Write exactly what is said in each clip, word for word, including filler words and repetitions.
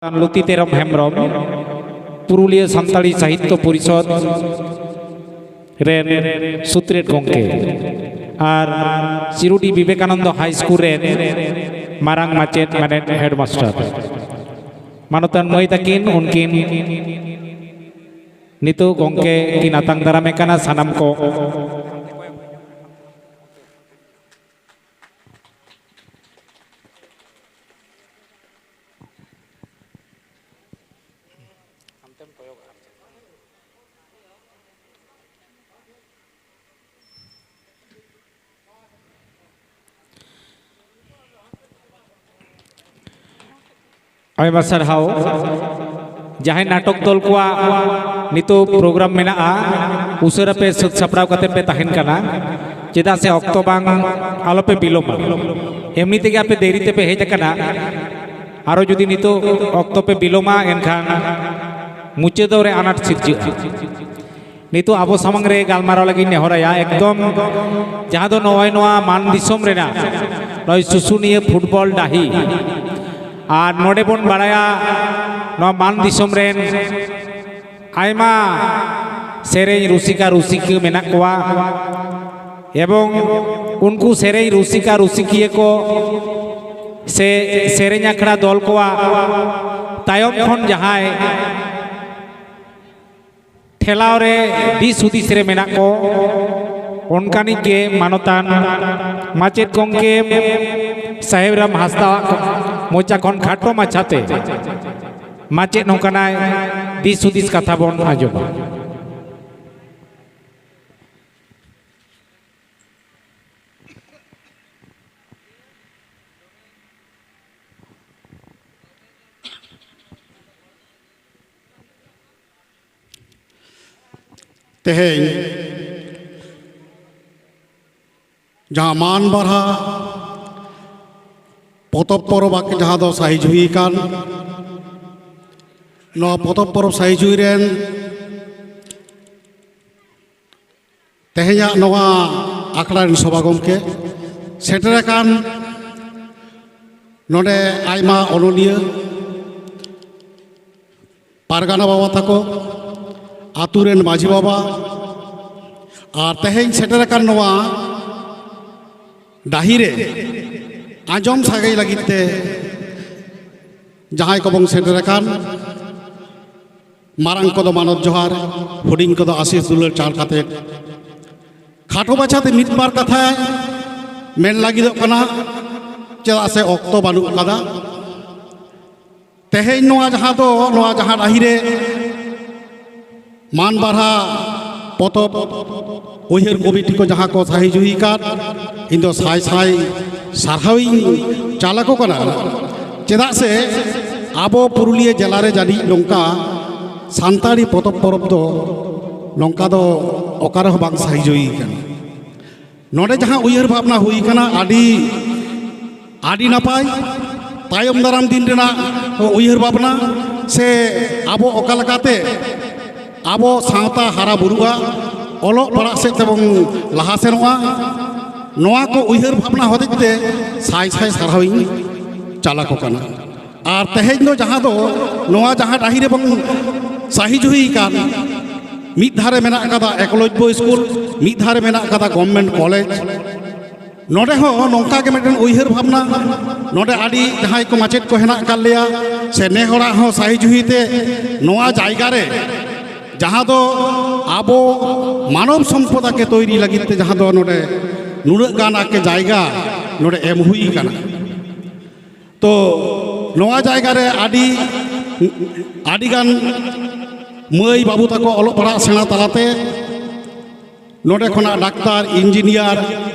ᱞᱩᱛᱤ ᱛᱮᱨᱚᱢ ᱦᱮᱢᱵᱨᱚᱢ, ᱯᱩᱨᱩᱞᱤᱭᱟᱹ ᱥᱟᱱᱛᱟᱲᱤ ᱥᱟᱦᱤᱛᱭᱚ ᱯᱚᱨᱤᱥᱚᱫᱽ ᱨᱮᱱ ᱥᱩᱛᱨᱮᱛ ᱜᱚᱢᱠᱮ, ᱟᱨ ᱥᱤᱨᱩᱰᱤ ᱵᱤᱵᱮᱠᱟᱱᱚᱱᱫᱚ ᱦᱟᱭ ᱥᱠᱩᱞ ᱨᱮᱱ ᱢᱟᱨᱟᱝ ᱢᱟᱪᱮᱫ, ᱢᱟᱱᱮ ᱦᱮᱰᱢᱟᱥᱴᱟᱨ᱾ ᱢᱟᱱᱚᱛᱟᱱ ᱢᱟᱹᱭ ᱛᱟᱹᱠᱤᱱ, ᱩᱱᱠᱤᱱ ᱱᱤᱛᱚᱜ ᱜᱚᱢᱠᱮ ᱠᱤᱱ ᱟᱛᱟᱝ ᱫᱟᱨᱟᱢᱮ ᱠᱟᱱᱟ᱾ ᱥᱟᱱᱟᱢ ᱠᱚ ᱟᱭᱢᱟ ᱥᱟᱨᱦᱟᱣ᱾ ᱡᱟᱦᱟᱸᱭ ᱱᱟᱴᱚᱠ ᱫᱚᱞ ᱠᱚᱣᱟᱜ ᱱᱤᱛᱚᱜ ᱯᱨᱳᱜᱨᱟᱢ ᱢᱮᱱᱟᱜᱼᱟ, ᱩᱥᱟᱹᱨᱟ ᱯᱮ ᱥᱟᱹᱛ ᱥᱟᱯᱲᱟᱣ ᱠᱟᱛᱮ ᱯᱮ ᱛᱟᱦᱮᱱ ᱠᱟᱱᱟ, ᱪᱮᱫᱟᱜ ᱥᱮ ᱚᱠᱛᱚ ᱵᱟᱝ, ᱟᱞᱚᱯᱮ ᱵᱤᱞᱚᱢᱟ᱾ ᱮᱢᱱᱤ ᱛᱮᱜᱮ ᱟᱯᱮ ᱫᱮᱨᱤ ᱛᱮᱯᱮ ᱦᱮᱡ ᱟᱠᱟᱱᱟ, ᱟᱨᱚ ᱡᱩᱫᱤ ᱱᱤᱛᱚᱜ ᱚᱠᱛᱚ ᱯᱮ ᱵᱤᱞᱚᱢᱟ, ᱮᱱᱠᱷᱟᱱ ᱢᱩᱪᱟᱹᱫᱚᱜ ᱨᱮ ᱟᱱᱟᱴ ᱥᱤᱨᱡᱟᱹᱜᱼᱟ᱾ ᱱᱤᱛᱚᱜ ᱟᱵᱚ ᱥᱟᱢᱟᱝ ᱨᱮ ᱜᱟᱞᱢᱟᱨᱟᱣ ᱞᱟᱹᱜᱤᱫ ᱱᱮᱦᱚᱨᱟᱭᱟ, ᱮᱠᱫᱚᱢ ᱡᱟᱦᱟᱸ ᱫᱚ ᱱᱚᱜᱼᱚᱭ ᱱᱚᱣᱟ ᱢᱟᱱ ᱫᱤᱥᱚᱢ ᱨᱮᱱᱟᱜ ᱱᱚᱜᱼᱚᱭ ᱥᱩᱥᱩᱱᱤᱭᱟᱹ ᱯᱷᱩᱴᱵᱚᱞ ᱰᱟᱹᱦᱤ᱾ ᱟᱨ ᱱᱚᱰᱮ ᱵᱚᱱ ᱵᱟᱲᱟᱭᱟ, ᱱᱚᱣᱟ ᱢᱟᱱ ᱫᱤᱥᱚᱢ ᱨᱮᱱ ᱟᱭᱢᱟ ᱥᱮᱨᱮᱧ ᱨᱩᱥᱤᱠᱟ ᱨᱩᱥᱤᱠᱤᱭᱟᱹ ᱢᱮᱱᱟᱜ ᱠᱚᱣᱟ, ᱮᱵᱚᱝ ᱩᱱᱠᱩ ᱥᱮᱨᱮᱧ ᱨᱩᱥᱤᱠᱟ ᱨᱩᱥᱤᱠᱤᱭᱟᱹ ᱠᱚ ᱥᱮ ᱥᱮᱨᱮᱧ ᱟᱠᱷᱲᱟ ᱫᱚᱞ ᱠᱚᱣᱟᱜ ᱛᱟᱭᱚᱢ ᱠᱷᱚᱱ ᱡᱟᱦᱟᱸᱭ ᱴᱷᱮᱞᱟᱣ ᱨᱮ ᱫᱤᱥ ᱦᱩᱫᱤᱥ ᱨᱮ ᱢᱮᱱᱟᱜ ᱠᱚ, ᱚᱱᱠᱟᱱᱤᱡ ᱜᱮ ᱢᱟᱱᱚᱛᱟᱱ ᱢᱟᱪᱮᱫ ᱜᱚᱢᱠᱮ ᱥᱟᱦᱮᱵᱽ ᱨᱟᱢ ᱦᱟᱸᱥᱫᱟᱣᱟᱜ ᱢᱚᱪᱟ ᱠᱷᱚᱱ ᱠᱷᱟᱴᱚ ᱢᱟᱪᱷᱟᱛᱮ ᱢᱟᱪᱮᱫ ᱱᱚᱝᱠᱟᱱᱟᱭ ᱫᱤᱥ ᱦᱩᱫᱤᱥ ᱠᱟᱛᱷᱟ ᱵᱚᱱ ᱟᱸᱡᱚᱢᱟ᱾ ᱛᱮᱦᱮᱧ ᱡᱟᱦᱟᱸ ᱢᱟᱱ ᱵᱟᱨᱦᱟ ᱯᱚᱛᱚᱵ ᱯᱚᱨᱚᱵᱽ ᱟᱠ-, ᱡᱟᱦᱟᱸ ᱫᱚ ᱥᱟᱹᱦᱤ ᱡᱩᱦᱤ ᱠᱟᱱ, ᱱᱚᱣᱟ ᱯᱚᱛᱚᱵ ᱯᱚᱨᱚᱵᱽ ᱥᱟᱹᱦᱤ ᱡᱩᱦᱤ ᱨᱮᱱ ᱛᱮᱦᱮᱧᱟᱜ ᱱᱚᱣᱟ ᱟᱠᱷᱲᱟ ᱨᱮᱱ ᱥᱚᱵᱷᱟ ᱜᱚᱢᱠᱮ, ᱥᱮᱴᱮᱨ ᱟᱠᱟᱱ ᱱᱚᱰᱮ ᱟᱭᱢᱟ ᱚᱱᱚᱞᱤᱭᱟᱹ, ᱯᱟᱨᱜᱟᱱᱟ ᱵᱟᱵᱟ ᱛᱟᱠᱚ, ᱟᱛᱳ ᱨᱮᱱ ᱢᱟᱹᱡᱷᱤ ᱵᱟᱵᱟ, ᱟᱨ ᱛᱮᱦᱮᱧ ᱥᱮᱴᱮᱨ ᱟᱠᱟᱱ ᱱᱚᱣᱟ ᱰᱟᱹᱦᱤ ᱨᱮ ᱟᱸᱡᱚᱢ ᱥᱟᱹᱜᱟᱹᱭ ᱞᱟᱹᱜᱤᱫ ᱛᱮ ᱡᱟᱦᱟᱸᱭ ᱠᱚᱵᱚᱱ ᱥᱮᱴᱮᱨ ᱟᱠᱟᱱ, ᱢᱟᱨᱟᱝ ᱠᱚᱫᱚ ᱢᱟᱱᱚᱛ ᱡᱚᱦᱟᱨ, ᱦᱩᱰᱤᱧ ᱠᱚᱫᱚ ᱟᱥᱤᱥ ᱫᱩᱞᱟᱹᱲ ᱪᱟᱞ ᱠᱟᱛᱮ, ᱠᱷᱟᱴᱚ ᱢᱟᱪᱷᱟᱛᱮ ᱢᱤᱫ ᱵᱟᱨ ᱠᱟᱛᱷᱟ ᱢᱮᱱ ᱞᱟᱹᱜᱤᱫᱚᱜ ᱠᱟᱱᱟ, ᱪᱮᱫᱟᱜ ᱥᱮ ᱚᱠᱛᱚ ᱵᱟᱹᱱᱩᱜ ᱟᱠᱟᱫᱟ᱾ ᱛᱮᱦᱮᱧ ᱱᱚᱣᱟ ᱡᱟᱦᱟᱸ ᱫᱚ, ᱱᱚᱣᱟ ᱡᱟᱦᱟᱸ ᱰᱟᱹᱦᱤ ᱨᱮ ᱢᱟᱱ ᱵᱟᱨᱦᱟ ᱯᱚᱛᱚᱵ ᱩᱭᱦᱟᱹᱨ ᱠᱚᱢᱤᱴᱤ ᱠᱚ ᱡᱟᱦᱟᱸ ᱠᱚ ᱥᱟᱹᱦᱤ ᱡᱩᱦᱤ ᱟᱠᱟᱫ, ᱤᱧ ᱫᱚ ᱥᱟᱭ ᱥᱟᱭ ᱥᱟᱨᱦᱟᱣᱤᱧ ᱪᱟᱞ ᱟᱠᱚ ᱠᱟᱱᱟ᱾ ᱪᱮᱫᱟᱜ ᱥᱮ ᱟᱵᱚ ᱯᱩᱨᱩᱞᱤᱭᱟᱹ ᱡᱮᱞᱟ ᱨᱮ ᱡᱟᱹᱱᱤᱡ ᱱᱚᱝᱠᱟ ᱥᱟᱱᱛᱟᱲᱤ ᱯᱚᱛᱚᱵ ᱯᱚᱨᱚᱵᱽ ᱫᱚ ᱱᱚᱝᱠᱟ ᱫᱚ ᱚᱠᱟ ᱨᱮᱦᱚᱸ ᱵᱟᱝ ᱥᱟᱹᱦᱤ ᱡᱩᱦᱤ ᱟᱠᱟᱱᱟ᱾ ᱱᱚᱰᱮ ᱡᱟᱦᱟᱸ ᱩᱭᱦᱟᱹᱨ ᱵᱷᱟᱵᱽᱱᱟ ᱦᱩᱭ ᱟᱠᱟᱱᱟ, ᱟᱹᱰᱤ, ᱟᱹᱰᱤ ᱱᱟᱯᱟᱭ᱾ ᱛᱟᱭᱚᱢ ᱫᱟᱨᱟᱢ ᱫᱤᱱ ᱨᱮᱱᱟᱜ ᱩᱭᱦᱟᱹᱨ ᱵᱷᱟᱵᱽᱱᱟ ᱥᱮ ᱟᱵᱚ ᱚᱠᱟ ᱞᱮᱠᱟᱛᱮ ᱟᱵᱚ ᱥᱟᱶᱛᱟ ᱦᱟᱨᱟ ᱵᱩᱨᱩᱜᱼᱟ, ᱚᱞᱚᱜ ᱯᱟᱲᱦᱟᱜ ᱥᱮᱫ ᱛᱮᱵᱚᱱ ᱞᱟᱦᱟ ᱥᱮᱱᱚᱜᱼᱟ, ᱱᱚᱣᱟ ᱠᱚ ᱩᱭᱦᱟᱹᱨ ᱵᱷᱟᱵᱽᱱᱟ ᱦᱚᱛᱮᱡ ᱛᱮ ᱥᱟᱭ ᱥᱟᱭ ᱥᱟᱨᱦᱟᱣᱤᱧ ᱪᱟᱞ ᱟᱠᱚ ᱠᱟᱱᱟ᱾ ᱟᱨ ᱛᱮᱦᱮᱧ ᱫᱚ ᱡᱟᱦᱟᱸ ᱫᱚ ᱱᱚᱣᱟ ᱡᱟᱦᱟᱸ ᱰᱟᱹᱦᱤ ᱨᱮᱵᱚᱱ ᱥᱟᱹᱦᱤ ᱡᱩᱦᱤ ᱟᱠᱟᱱ, ᱢᱤᱫ ᱫᱷᱟᱨᱮ ᱢᱮᱱᱟᱜ ᱟᱠᱟᱫᱟ ᱮᱠᱞᱚᱵᱽᱭᱚ ᱥᱠᱩᱞ, ᱢᱤᱫ ᱫᱷᱟᱨᱮ ᱢᱮᱱᱟᱜ ᱟᱠᱟᱫᱟ ᱜᱚᱵᱷᱢᱮᱱᱴ ᱠᱚᱞᱮᱡᱽ᱾ ᱱᱚᱰᱮ ᱦᱚᱸ ᱱᱚᱝᱠᱟ ᱜᱮ ᱢᱤᱫᱴᱮᱱ ᱩᱭᱦᱟᱹᱨ ᱵᱷᱟᱵᱽᱱᱟ, ᱱᱚᱰᱮ ᱟᱹᱰᱤ ᱡᱟᱦᱟᱸᱭ ᱠᱚ ᱢᱟᱪᱮᱫ ᱠᱚ ᱦᱮᱱᱟᱜ ᱟᱠᱟᱫ ᱞᱮᱭᱟ, ᱥᱮ ᱱᱮ ᱦᱚᱲᱟᱜ ᱦᱚᱸ ᱥᱟᱹᱦᱤ ᱡᱩᱦᱤ ᱛᱮ ᱱᱚᱣᱟ ᱡᱟᱭᱜᱟ ᱨᱮ ᱡᱟᱦᱟᱸ ᱫᱚ ᱟᱵᱚ ᱢᱟᱱᱚᱵ ᱥᱚᱢᱯᱚᱫᱟ ᱠᱮ ᱛᱳᱭᱨᱤ ᱞᱟᱹᱜᱤᱫ ᱛᱮ ᱡᱟᱦᱟᱸ ᱫᱚ ᱱᱚᱰᱮ ᱱᱩᱱᱟᱹᱜ ᱜᱟᱱ ᱟᱠᱮ ᱡᱟᱭᱜᱟ ᱱᱚᱰᱮ ᱮᱢ ᱦᱩᱭ ᱟᱠᱟᱱᱟ᱾ ᱛᱚ ᱱᱚᱣᱟ ᱡᱟᱭᱜᱟ ᱨᱮ ᱟᱹᱰᱤ, ᱟᱹᱰᱤᱜᱟᱱ ᱢᱟᱹᱭ ᱵᱟᱹᱵᱩ ᱛᱟᱠᱚ ᱚᱞᱚᱜ ᱯᱟᱲᱦᱟᱜ ᱥᱮᱬᱟ ᱛᱟᱞᱟᱛᱮ ᱱᱚᱰᱮ ᱠᱷᱚᱱᱟᱜ ᱰᱟᱠᱛᱟᱨ, ᱤᱧᱡᱤᱱᱤᱭᱟᱨ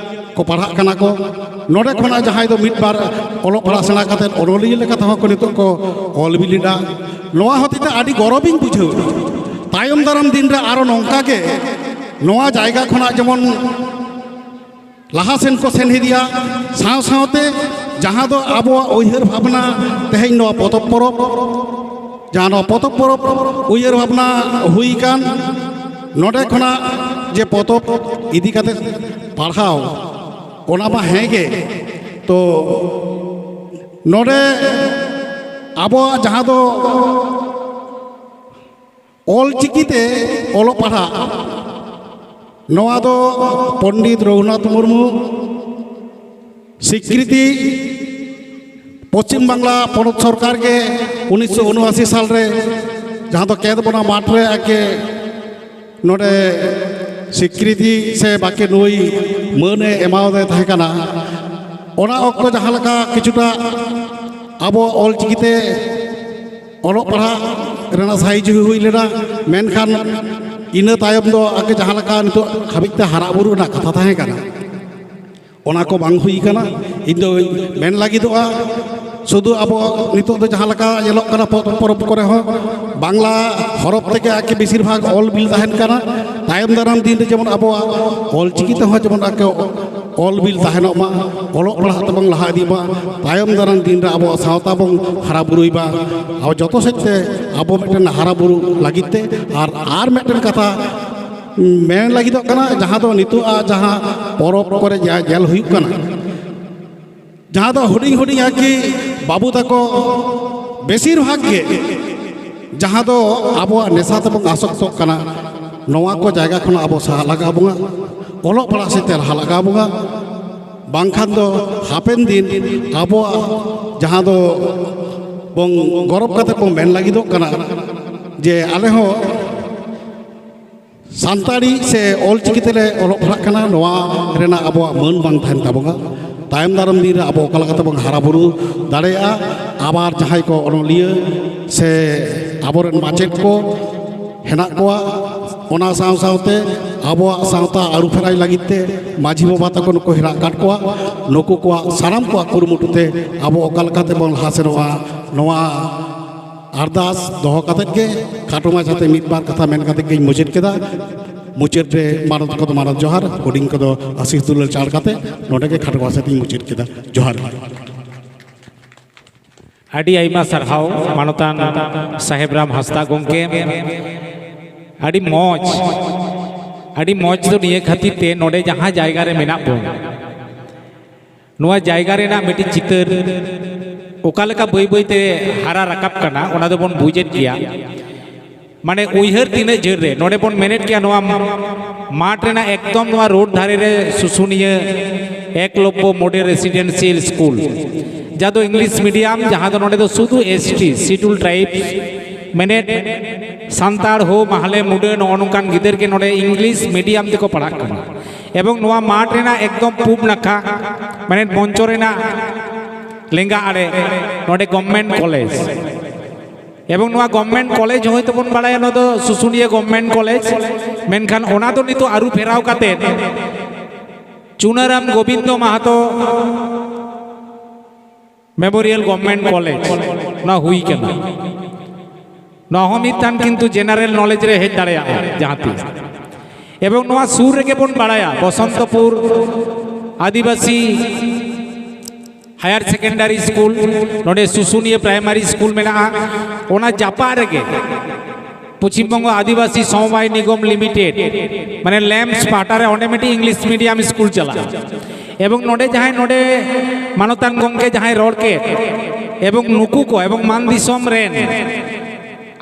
ᱠᱚ ᱯᱟᱲᱦᱟᱜ ᱠᱟᱱᱟ ᱠᱚ᱾ ᱱᱚᱰᱮ ᱠᱷᱚᱱᱟᱜ ᱡᱟᱦᱟᱸᱭ ᱫᱚ ᱢᱤᱫ ᱵᱟᱨ ᱚᱞᱚᱜ ᱯᱟᱲᱦᱟᱜ ᱥᱮᱬᱟ ᱠᱟᱛᱮᱫ ᱚᱱᱚᱞᱤᱭᱟᱹ ᱞᱮᱠᱟ ᱛᱮᱦᱚᱸ ᱠᱚ ᱱᱤᱛᱚᱜ ᱠᱚ ᱚᱞ ᱵᱤᱞᱤᱫᱟ᱾ ᱱᱚᱣᱟ ᱦᱚᱛᱮᱡ ᱛᱮ ᱟᱹᱰᱤ ᱜᱚᱨᱚᱵᱤᱧ ᱵᱩᱡᱷᱟᱹᱣ ᱮᱫᱟ᱾ ᱛᱟᱭᱚᱢ ᱫᱟᱨᱟᱢ ᱫᱤᱱ ᱨᱮ ᱟᱨᱚ ᱱᱚᱝᱠᱟ ᱜᱮ ᱱᱚᱣᱟ ᱡᱟᱭᱜᱟ ᱠᱷᱚᱱᱟᱜ ᱡᱮᱢᱚᱱ ᱞᱟᱦᱟ ᱥᱮᱱ ᱠᱚ ᱥᱮᱱ ᱤᱫᱤᱭᱟ, ᱥᱟᱶ ᱥᱟᱶᱛᱮ ᱡᱟᱦᱟᱸ ᱫᱚ ᱟᱵᱚᱣᱟᱜ ᱩᱭᱦᱟᱹᱨ ᱵᱷᱟᱵᱽᱱᱟ ᱛᱮᱦᱮᱧ ᱱᱚᱣᱟ ᱯᱚᱛᱚᱵ ᱯᱚᱨᱚᱵᱽ, ᱡᱟᱦᱟᱸ ᱱᱚᱣᱟ ᱯᱚᱛᱚᱵ ᱯᱚᱨᱚᱵᱽ ᱩᱭᱦᱟᱹᱨ ᱵᱷᱟᱵᱽᱱᱟ ᱦᱩᱭ ᱟᱠᱟᱱ, ᱱᱚᱰᱮ ᱠᱷᱚᱱᱟᱜ ᱡᱮ ᱯᱚᱛᱚᱵ ᱤᱫᱤ ᱠᱟᱛᱮ ᱯᱟᱲᱦᱟᱣ, ᱚᱱᱟ ᱢᱟ ᱦᱮᱸ ᱜᱮ᱾ ᱛᱚ ᱱᱚᱰᱮ ᱟᱵᱚᱣᱟᱜ ᱡᱟᱦᱟᱸ ᱫᱚ ᱚᱞ ᱪᱤᱠᱤᱛᱮ ᱚᱞᱚᱜ ᱯᱟᱲᱦᱟᱜ, ᱱᱚᱣᱟ ᱫᱚ ᱯᱚᱱᱰᱤᱛ ᱨᱚᱜᱷᱩᱱᱟᱛᱷ ᱢᱩᱨᱢᱩ ᱥᱤᱠᱨᱤᱛᱤ ᱯᱚᱪᱷᱤᱢ ᱵᱟᱝᱞᱟ ᱯᱚᱱᱚᱛ ᱥᱚᱨᱠᱟᱨ ᱜᱮ ᱩᱱᱤᱥᱥᱚ ᱩᱱᱚᱟᱥᱤ ᱥᱟᱞ ᱨᱮ, ᱡᱟᱦᱟᱸ ᱫᱚ ᱠᱮᱸᱫᱽᱵᱚᱱᱟ ᱢᱟᱴᱷ ᱨᱮ ᱟᱡ ᱜᱮ ᱱᱚᱰᱮ ᱥᱤᱠᱨᱤᱛᱤ ᱥᱮ ᱵᱟᱠᱮ ᱱᱩᱭ ᱢᱟᱹᱱ ᱮ ᱮᱢᱟᱣᱟᱫᱮ ᱛᱟᱦᱮᱸ ᱠᱟᱱᱟ᱾ ᱚᱱᱟ ᱚᱠᱛᱚ ᱡᱟᱦᱟᱸ ᱞᱮᱠᱟ ᱠᱤᱪᱷᱩᱴᱟ ᱟᱵᱚ ᱚᱞ ᱪᱤᱠᱤᱛᱮ ᱚᱞᱚᱜ ᱯᱟᱲᱦᱟᱜ ᱨᱮᱱᱟᱜ ᱥᱟᱭᱤᱡ ᱦᱩᱭ ᱞᱮᱱᱟ, ᱢᱮᱱᱠᱷᱟᱱ ᱤᱱᱟᱹ ᱛᱟᱭᱚᱢ ᱫᱚ ᱟᱜᱮ ᱡᱟᱦᱟᱸ ᱞᱮᱠᱟ ᱱᱤᱛᱚᱜ ᱦᱟᱹᱵᱤᱡ ᱛᱮ ᱦᱟᱨᱟ ᱵᱩᱨᱩ ᱨᱮᱱᱟᱜ ᱠᱟᱛᱷᱟ ᱛᱟᱦᱮᱸ ᱠᱟᱱᱟ, ᱚᱱᱟ ᱠᱚ ᱵᱟᱝ ᱦᱩᱭ ᱠᱟᱱᱟ᱾ ᱤᱧ ᱫᱚᱧ ᱢᱮᱱ ᱞᱟᱹᱜᱤᱫᱚᱜᱼᱟ, ᱥᱩᱫᱷᱩ ᱟᱵᱚ ᱱᱤᱛᱚᱜ ᱫᱚ ᱡᱟᱦᱟᱸ ᱞᱮᱠᱟ ᱧᱮᱞᱚᱜ ᱠᱟᱱᱟ ᱯᱚᱛᱚᱵ ᱯᱚᱨᱚᱵᱽ ᱠᱚᱨᱮ ᱦᱚᱸ ᱵᱟᱝᱞᱟ ᱦᱚᱨᱚᱯ ᱛᱮᱜᱮ ᱟᱨᱠᱤ ᱵᱮᱥᱤᱨ ᱵᱷᱟᱜᱽ ᱚᱞ ᱵᱤᱞ ᱛᱟᱦᱮᱱ ᱠᱟᱱᱟ᱾ ᱛᱟᱭᱚᱢ ᱫᱟᱨᱟᱢ ᱫᱤᱱ ᱨᱮ ᱡᱮᱢᱚᱱ ᱟᱵᱚᱣᱟᱜ ᱚᱞ ᱪᱤᱠᱤ ᱛᱮᱦᱚᱸ ᱡᱮᱢᱚᱱ ᱟᱨᱠᱤ ᱚᱞ ᱵᱤᱞ ᱛᱟᱦᱮᱱᱚᱜ ᱢᱟ, ᱚᱞᱚᱜ ᱯᱟᱲᱦᱟᱜ ᱛᱮᱵᱚᱱ ᱞᱟᱦᱟ ᱤᱫᱤ ᱢᱟ, ᱛᱟᱭᱚᱢ ᱫᱟᱨᱟᱢ ᱫᱤᱱ ᱨᱮ ᱟᱵᱚᱣᱟᱜ ᱥᱟᱶᱛᱟ ᱵᱚᱱ ᱦᱟᱨᱟ ᱵᱩᱨᱩᱭ ᱢᱟ᱾ ᱟᱵᱚ ᱡᱚᱛᱚ ᱥᱮᱫ ᱛᱮ ᱟᱵᱚ ᱢᱤᱫᱴᱮᱱ ᱦᱟᱨᱟ ᱵᱩᱨᱩ ᱞᱟᱹᱜᱤᱫ ᱛᱮ᱾ ᱟᱨ, ᱟᱨ ᱢᱤᱫᱴᱮᱱ ᱠᱟᱛᱷᱟ ᱢᱮᱱ ᱞᱟᱹᱜᱤᱫᱚᱜ ᱠᱟᱱᱟ, ᱡᱟᱦᱟᱸ ᱫᱚ ᱱᱤᱛᱚᱜ ᱟᱜ ᱡᱟᱦᱟᱸ ᱯᱚᱨᱚᱵᱽ ᱠᱚᱨᱮ ᱡᱟ ᱧᱮᱞ ᱦᱩᱭᱩᱜ ᱠᱟᱱᱟ, ᱡᱟᱦᱟᱸ ᱫᱚ ᱦᱩᱰᱤᱧ ᱦᱩᱰᱤᱧ ᱟᱨᱠᱤ ᱵᱟᱹᱵᱩ ᱛᱟᱠᱚ ᱵᱮᱥᱤᱨ ᱵᱷᱟᱜᱽ ᱜᱮ ᱡᱟᱦᱟᱸ ᱫᱚ ᱟᱵᱚᱣᱟᱜ ᱱᱮᱥᱟ ᱛᱮᱵᱚᱱ ᱟᱥᱚᱠᱛᱚᱜ ᱠᱟᱱᱟ, ᱱᱚᱣᱟ ᱠᱚ ᱡᱟᱭᱜᱟ ᱠᱷᱚᱱ ᱟᱵᱚ ᱥᱟᱦᱟ ᱞᱟᱜᱟᱣ ᱵᱚᱱᱟ, ᱚᱞᱚᱜ ᱯᱟᱲᱦᱟᱜ ᱥᱮᱫ ᱛᱮ ᱞᱟᱦᱟ ᱞᱟᱜᱟᱣ ᱵᱚᱱᱟ᱾ ᱵᱟᱝᱠᱷᱟᱱ ᱫᱚ ᱦᱟᱯᱮᱱ ᱫᱤᱱ ᱟᱵᱚᱣᱟᱜ ᱡᱟᱦᱟᱸ ᱫᱚ ᱵᱚᱱ ᱜᱚᱨᱚᱵᱽ ᱠᱟᱛᱮ ᱵᱚᱱ ᱢᱮᱱ ᱞᱟᱹᱜᱤᱫᱚᱜ ᱠᱟᱱᱟ ᱡᱮ ᱟᱞᱮ ᱦᱚᱸ ᱥᱟᱱᱛᱟᱲᱤ ᱥᱮ ᱚᱞ ᱪᱤᱠᱤ ᱛᱮᱞᱮ ᱚᱞᱚᱜ ᱯᱟᱲᱦᱟᱜ ᱠᱟᱱᱟ, ᱱᱚᱣᱟ ᱨᱮᱱᱟᱜ ᱟᱵᱚᱣᱟᱜ ᱢᱟᱹᱱ ᱵᱟᱝ ᱛᱟᱦᱮᱱ ᱛᱟᱵᱚᱱᱟ᱾ ᱛᱟᱭᱚᱢ ᱫᱟᱨᱟᱢ ᱫᱤᱱ ᱨᱮ ᱟᱵᱚ ᱚᱠᱟ ᱞᱮᱠᱟᱛᱮ ᱵᱚᱱ ᱦᱟᱨᱟ ᱵᱩᱨᱩ ᱫᱟᱲᱮᱭᱟᱜᱼᱟ, ᱟᱵᱟᱨ ᱡᱟᱦᱟᱸᱭ ᱠᱚ ᱚᱱᱚᱞᱤᱭᱟᱹ ᱥᱮ ᱟᱵᱚᱨᱮᱱ ᱢᱟᱪᱮᱫ ᱠᱚ ᱦᱮᱱᱟᱜ ᱠᱚᱣᱟ, ᱚᱱᱟ ᱥᱟᱶ ᱥᱟᱶᱛᱮ ᱟᱵᱚᱣᱟᱜ ᱥᱟᱶᱛᱟ ᱟᱹᱨᱩ ᱯᱷᱮᱨᱟᱣ ᱞᱟᱹᱜᱤᱫ ᱛᱮ ᱢᱟᱹᱡᱷᱤ ᱵᱟᱵᱟ ᱛᱟᱠᱚ ᱱᱩᱠᱩ ᱦᱮᱱᱟᱜ ᱟᱠᱟᱫ ᱠᱚᱣᱟ, ᱱᱩᱠᱩ ᱠᱚᱣᱟᱜ ᱥᱟᱱᱟᱢ ᱠᱚᱣᱟᱜ ᱠᱩᱨᱩᱢᱩᱴᱩ ᱛᱮ ᱟᱵᱚ ᱚᱠᱟ ᱞᱮᱠᱟᱛᱮ ᱵᱚᱱ ᱞᱟᱦᱟ ᱥᱮᱱᱚᱜᱼᱟ, ᱱᱚᱣᱟ ᱟᱨᱫᱟᱥ ᱫᱚᱦᱚ ᱠᱟᱛᱮᱫ ᱜᱮ ᱠᱷᱟᱴᱚ ᱢᱟᱪᱷᱟᱛᱮ ᱢᱤᱫ ᱵᱟᱨ ᱠᱟᱛᱷᱟ ᱢᱮᱱ ᱠᱟᱛᱮᱫ ᱜᱤᱧ ᱢᱩᱪᱟᱹᱫ ᱠᱮᱫᱟ᱾ ᱢᱩᱪᱟᱹᱫ ᱨᱮ ᱢᱟᱱᱚᱛ ᱠᱚᱫᱚ ᱢᱟᱱᱚᱛ ᱡᱚᱦᱟᱨ, ᱦᱩᱰᱤᱧ ᱠᱚᱫᱚ ᱟᱥᱤᱥ ᱫᱩᱞᱟᱹᱲ ᱪᱟᱲ ᱠᱟᱛᱮ ᱱᱚᱰᱮ ᱜᱮ ᱠᱷᱟᱴᱚ ᱢᱟᱪᱷᱟᱛᱮᱧ ᱢᱩᱪᱟᱹᱫ ᱠᱮᱫᱟ᱾ ᱡᱚᱦᱟᱨ᱾ ᱟᱹᱰᱤ ᱟᱭᱢᱟ ᱥᱟᱨᱦᱟᱣ ᱢᱟᱱᱚᱛᱟᱱ ᱥᱟᱦᱮᱵᱽ ᱨᱟᱢ ᱦᱟᱸᱥᱫᱟ ᱜᱚᱢᱠᱮ᱾ ᱟᱹᱰᱤ ᱢᱚᱡᱽ, ᱟᱹᱰᱤ ᱢᱚᱡᱽ ᱫᱚ ᱱᱤᱭᱟᱹ ᱠᱷᱟᱹᱛᱤᱨ ᱛᱮ ᱱᱚᱰᱮ ᱡᱟᱦᱟᱸ ᱡᱟᱭᱜᱟ ᱨᱮ ᱢᱮᱱᱟᱜ ᱵᱚᱱ, ᱱᱚᱣᱟ ᱡᱟᱭᱜᱟ ᱨᱮᱱᱟᱜ ᱢᱤᱫᱴᱤᱡ ᱪᱤᱛᱟᱹᱨ ᱚᱠᱟ ᱞᱮᱠᱟ ᱵᱟᱹᱭ ᱵᱟᱹᱭ ᱛᱮ ᱦᱟᱨᱟ ᱨᱟᱠᱟᱵ ᱠᱟᱱᱟ, ᱚᱱᱟ ᱫᱚᱵᱚᱱ ᱵᱩᱡᱮᱫ ᱜᱮᱭᱟ᱾ ᱢᱟᱱᱮ ᱩᱭᱦᱟᱹᱨ ᱛᱤᱱᱟᱹᱜ ᱡᱷᱟᱹᱞ ᱨᱮ, ᱱᱚᱰᱮ ᱵᱚᱱ ᱢᱮᱱᱮᱫ ᱜᱮᱭᱟ ᱱᱚᱣᱟ ᱢᱟᱴᱷ ᱨᱮᱱᱟᱜ ᱮᱠᱫᱚᱢ ᱱᱚᱣᱟ ᱨᱳᱰ ᱫᱷᱟᱨᱮ ᱨᱮ ᱥᱩᱥᱩᱱᱤᱭᱟᱹ ᱮᱠᱞᱚᱵᱽᱵᱚ ᱢᱚᱰᱮᱞ ᱨᱮᱥᱤᱰᱮᱱᱥᱤᱭᱟᱞ ᱥᱠᱩᱞ, ᱡᱟᱦᱟᱸ ᱫᱚ ᱤᱝᱞᱤᱥ ᱢᱤᱰᱤᱭᱟᱢ, ᱡᱟᱦᱟᱸ ᱫᱚ ᱱᱚᱰᱮ ᱫᱚ ᱥᱩᱫᱷᱩ ᱮᱥ ᱴᱤ, ᱥᱤᱰᱩᱞ ᱴᱨᱟᱭᱤᱵᱽᱥ, ᱢᱮᱱᱮᱫ ᱥᱟᱱᱛᱟᱲ, ᱦᱳ, ᱢᱟᱦᱞᱮ, ᱢᱩᱰᱟᱹ, ᱱᱚᱜᱼᱚ ᱱᱚᱝᱠᱟᱱ ᱜᱤᱫᱟᱹᱨ ᱜᱮ ᱱᱚᱰᱮ ᱤᱝᱞᱤᱥ ᱢᱤᱰᱤᱭᱟᱢ ᱛᱮᱠᱚ ᱯᱟᱲᱦᱟᱜ ᱠᱟᱱᱟ᱾ ᱮᱵᱚᱝ ᱱᱚᱣᱟ ᱢᱟᱴᱷ ᱨᱮᱱᱟᱜ ᱮᱠᱫᱚᱢ ᱯᱩᱵ ᱱᱟᱠᱷᱟ, ᱢᱮᱱᱮᱫ ᱢᱚᱧᱪᱚ ᱨᱮᱱᱟᱜ ᱞᱮᱸᱜᱟ ᱟᱲᱮ, ᱱᱚᱰᱮ ᱜᱚᱵᱷᱢᱮᱱᱴ ᱠᱚᱞᱮᱡᱽ᱾ ᱮᱵᱚᱝ ᱱᱚᱣᱟ ᱜᱚᱵᱷᱢᱮᱱᱴ ᱠᱚᱞᱮᱡᱽ ᱦᱚᱭᱛᱳ ᱵᱚᱱ ᱵᱟᱲᱟᱭᱟ, ᱱᱚᱣᱟ ᱫᱚ ᱥᱩᱥᱩᱱᱤᱭᱟᱹ ᱜᱚᱵᱷᱢᱮᱱᱴ ᱠᱚᱞᱮᱡᱽ, ᱢᱮᱱᱠᱷᱟᱱ ᱚᱱᱟ ᱫᱚ ᱱᱤᱛᱚᱜ ᱟᱹᱨᱩ ᱯᱷᱮᱨᱟᱣ ᱠᱟᱛᱮ ᱪᱩᱱᱟᱨᱟᱢ ᱜᱳᱵᱤᱱᱫᱚ ᱢᱟᱦᱟᱛᱚ ᱢᱮᱢᱳᱨᱤᱭᱟᱞ ᱜᱚᱵᱷᱢᱮᱱᱴ ᱠᱚᱞᱮᱡᱽ ᱱᱚᱣᱟ ᱦᱩᱭ ᱠᱟᱱᱟ᱾ ᱱᱚᱣᱟ ᱦᱚᱸ ᱢᱤᱫᱴᱟᱝ ᱠᱤᱱᱛᱩ ᱡᱮᱱᱟᱨᱮᱞ ᱱᱚᱞᱮᱡᱽ ᱨᱮ ᱦᱮᱡ ᱫᱟᱲᱮᱭᱟᱜᱼᱟ ᱡᱟᱦᱟᱸ ᱛᱤᱥ᱾ ᱮᱵᱚᱝ ᱱᱚᱣᱟ ᱥᱩᱨ ᱨᱮᱜᱮ ᱵᱚᱱ ᱵᱟᱲᱟᱭᱟ, ᱵᱚᱥᱚᱱᱛᱚᱯᱩᱨ ᱟᱹᱫᱤᱵᱟᱹᱥᱤ ᱦᱟᱭᱟᱨ ᱥᱮᱠᱮᱱᱰᱟᱨᱤ ᱥᱠᱩᱞ, ᱱᱚᱰᱮ ᱥᱩᱥᱩᱱᱤᱭᱟᱹ ᱯᱨᱟᱭᱢᱟᱨᱤ ᱥᱠᱩᱞ ᱢᱮᱱᱟᱜᱼᱟ, ᱚᱱᱟ ᱡᱟᱯᱟᱜ ᱨᱮᱜᱮ ᱯᱚᱪᱷᱤᱢ ᱵᱚᱝᱜᱚ ᱟᱹᱫᱤᱵᱟᱹᱥᱤ ᱥᱚᱢᱚᱵᱟᱭ ᱱᱤᱜᱚᱢ ᱞᱤᱢᱤᱴᱮᱰ, ᱢᱟᱱᱮ ᱞᱮᱢᱯᱥ ᱯᱟᱦᱴᱟ ᱨᱮ ᱚᱸᱰᱮ ᱢᱤᱫᱴᱤᱡ ᱤᱝᱞᱤᱥ ᱢᱤᱰᱤᱭᱟᱢ ᱥᱠᱩᱞ ᱪᱟᱞᱟᱜᱼᱟ᱾ ᱮᱵᱚᱝ ᱱᱚᱰᱮ ᱡᱟᱦᱟᱸᱭ ᱱᱚᱰᱮ ᱢᱟᱱᱚᱛᱟᱱ ᱜᱚᱢᱠᱮ ᱡᱟᱦᱟᱸᱭ ᱨᱚᱲ ᱠᱮᱫ, ᱮᱵᱚᱝ ᱱᱩᱠᱩ ᱠᱚ ᱮᱵᱚᱝ ᱢᱟᱱ ᱫᱤᱥᱚᱢ ᱨᱮᱱ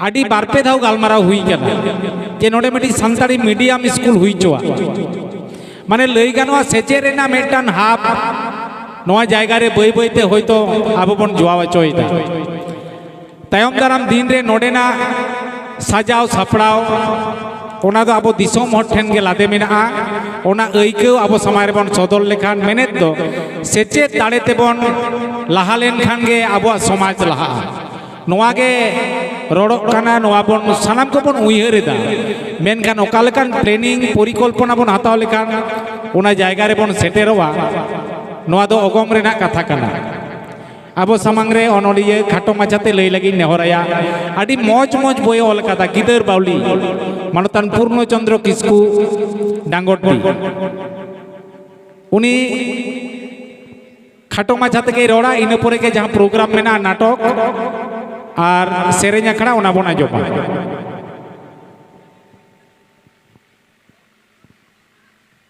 ᱟᱹᱰᱤ ᱵᱟᱨ ᱯᱮ ᱫᱷᱟᱣ ᱜᱟᱞᱢᱟᱨᱟᱣ ᱦᱩᱭ ᱠᱟᱱᱟ ᱡᱮ ᱱᱚᱰᱮ ᱢᱤᱫᱴᱤᱡ ᱥᱟᱱᱛᱟᱲᱤ ᱢᱤᱰᱤᱭᱟᱢ ᱥᱠᱩᱞ ᱦᱩᱭ ᱦᱚᱪᱚᱣᱟᱜ᱾ ᱢᱟᱱᱮ ᱞᱟᱹᱭ ᱜᱟᱱᱚᱜᱼᱟ ᱥᱮᱪᱮᱫ ᱨᱮᱱᱟᱜ ᱢᱤᱫᱴᱟᱝ ᱦᱟᱵ ᱱᱚᱣᱟ ᱡᱟᱭᱜᱟ ᱨᱮ ᱵᱟᱹᱭ ᱵᱟᱹᱭ ᱛᱮ ᱦᱚᱭᱛᱳ ᱟᱵᱚ ᱵᱚᱱ ᱡᱚᱣᱟᱣ ᱦᱚᱪᱚᱭᱮᱫᱟ᱾ ᱛᱟᱭᱚᱢ ᱫᱟᱨᱟᱢ ᱫᱤᱱ ᱨᱮ ᱱᱚᱰᱮᱱᱟᱜ ᱥᱟᱡᱟᱣ ᱥᱟᱯᱲᱟᱣ, ᱚᱱᱟ ᱫᱚ ᱟᱵᱚ ᱫᱤᱥᱚᱢ ᱦᱚᱲ ᱴᱷᱮᱱ ᱜᱮ ᱞᱟᱫᱮ ᱢᱮᱱᱟᱜᱼᱟ᱾ ᱚᱱᱟ ᱟᱹᱭᱠᱟᱹᱣ ᱟᱵᱚ ᱥᱚᱢᱟᱡᱽ ᱨᱮᱵᱚᱱ ᱥᱚᱫᱚᱨ ᱞᱮᱠᱷᱟᱱ, ᱢᱮᱱᱮᱫ ᱫᱚ ᱥᱮᱪᱮᱫ ᱫᱟᱲᱮ ᱛᱮᱵᱚᱱ ᱞᱟᱦᱟ ᱞᱮᱱᱠᱷᱟᱱ ᱜᱮ ᱟᱵᱚᱣᱟᱜ ᱥᱚᱢᱟᱡᱽ ᱞᱟᱦᱟᱜᱼᱟ᱾ ᱱᱚᱣᱟ ᱜᱮ ᱨᱚᱲᱚᱜ ᱠᱟᱱᱟ, ᱱᱚᱣᱟ ᱵᱚᱱ ᱥᱟᱱᱟᱢ ᱠᱚᱵᱚᱱ ᱩᱭᱦᱟᱹᱨ ᱮᱫᱟ, ᱢᱮᱱᱠᱷᱟᱱ ᱚᱠᱟ ᱞᱮᱠᱟᱱ ᱯᱞᱮᱱᱤᱝ ᱯᱚᱨᱤᱠᱚᱞᱯᱚᱱᱟ ᱵᱚᱱ ᱦᱟᱛᱟᱣ ᱞᱮᱠᱷᱟᱱ ᱚᱱᱟ ᱡᱟᱭᱜᱟ ᱨᱮᱵᱚᱱ ᱥᱮᱴᱮᱨᱚᱜᱼᱟ, ᱱᱚᱣᱟ ᱫᱚ ᱚᱜᱚᱢ ᱨᱮᱱᱟᱜ ᱠᱟᱛᱷᱟ ᱠᱟᱱᱟ᱾ ᱟᱵᱚ ᱥᱟᱢᱟᱝ ᱨᱮ ᱚᱱᱚᱞᱤᱭᱟᱹ ᱠᱷᱟᱴᱚ ᱢᱟᱪᱷᱟᱛᱮ ᱞᱟᱹᱭ ᱞᱟᱹᱜᱤᱫ ᱱᱮᱦᱚᱨᱟᱭᱟ, ᱟᱹᱰᱤ ᱢᱚᱡᱽ ᱢᱚᱡᱽ ᱵᱳᱭ ᱚᱞ ᱠᱟᱫᱟ ᱜᱤᱫᱟᱹᱨ ᱵᱟᱣᱞᱤ, ᱢᱟᱱᱚᱛᱟᱱ ᱯᱩᱨᱱᱚ ᱪᱚᱱᱫᱨᱚ ᱠᱤᱥᱠᱩ ᱰᱟᱝᱜᱚᱨᱰᱤ᱾ ᱩᱱᱤ ᱠᱷᱟᱴᱚ ᱢᱟᱪᱷᱟ ᱛᱮᱜᱮᱭ ᱨᱚᱲᱟ, ᱤᱱᱟᱹ ᱯᱚᱨᱮ ᱜᱮ ᱡᱟᱦᱟᱸ ᱯᱨᱳᱜᱨᱟᱢ ᱢᱮᱱᱟᱜᱼᱟ, ᱱᱟᱴᱚᱠ ᱟᱨ ᱥᱮᱨᱮᱧ ᱟᱠᱷᱲᱟ, ᱚᱱᱟ ᱵᱚᱱ ᱟᱸᱡᱚᱢᱟ᱾